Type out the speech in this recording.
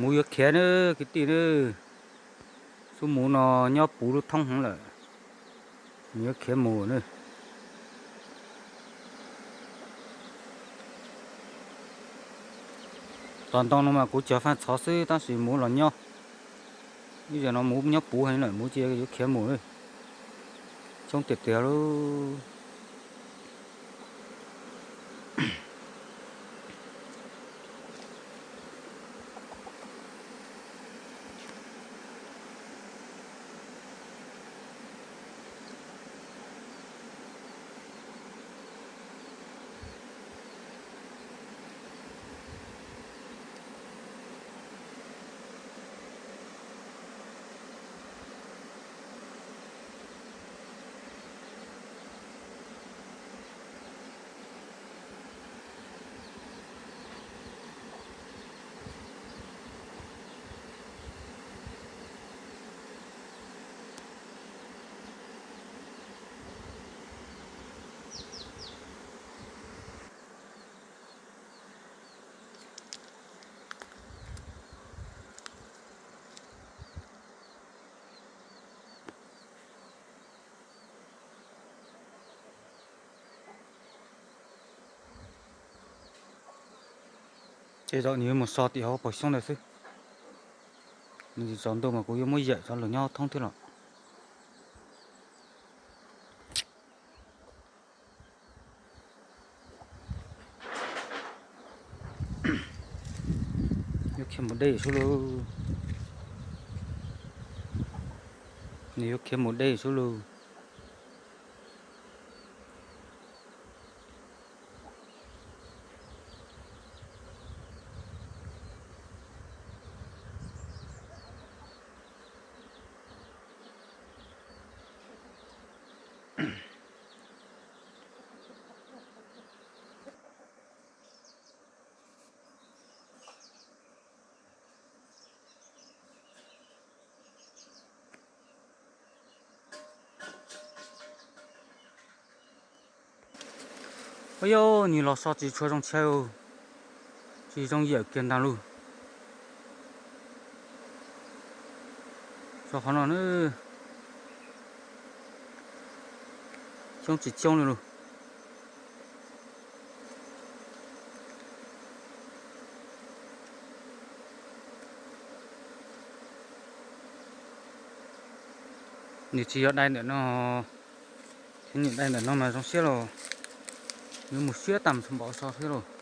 Muv yuav khiav nawb kwv tij nawb. Xub muv no nyob puv lub thoob heev lawm, nws yuav khiav mus nawb. Tom ntoo no mas kuv cog faj txhov xwb tab sis muv los nyob. Ib zaug no muv nyob puv heev lawm, muv cia yuav khiav mus nawb. Coob tiag tiag lauj. Ces zaum nws yuav mus so tim hauv paus xyoob ntawd xwb. Nws tsis tsaus ntuj mas kuv yuav muab yawm cov lug nyob thoob thiab los. Yuav khiav mus deb sub lug. Nws yuav khiav mus deb sub lug. Ua yog nws los so tsis tshua zoo chaw, tsis zoo yawm kiag ntag lug. Tso qhov no na, coob tsis coob li lug. Nws tsis yog dai ntawm no, tsis yog dai ntawm no mas zoo siab los, yuav mus siab tag txhua npaum so thiab lauj.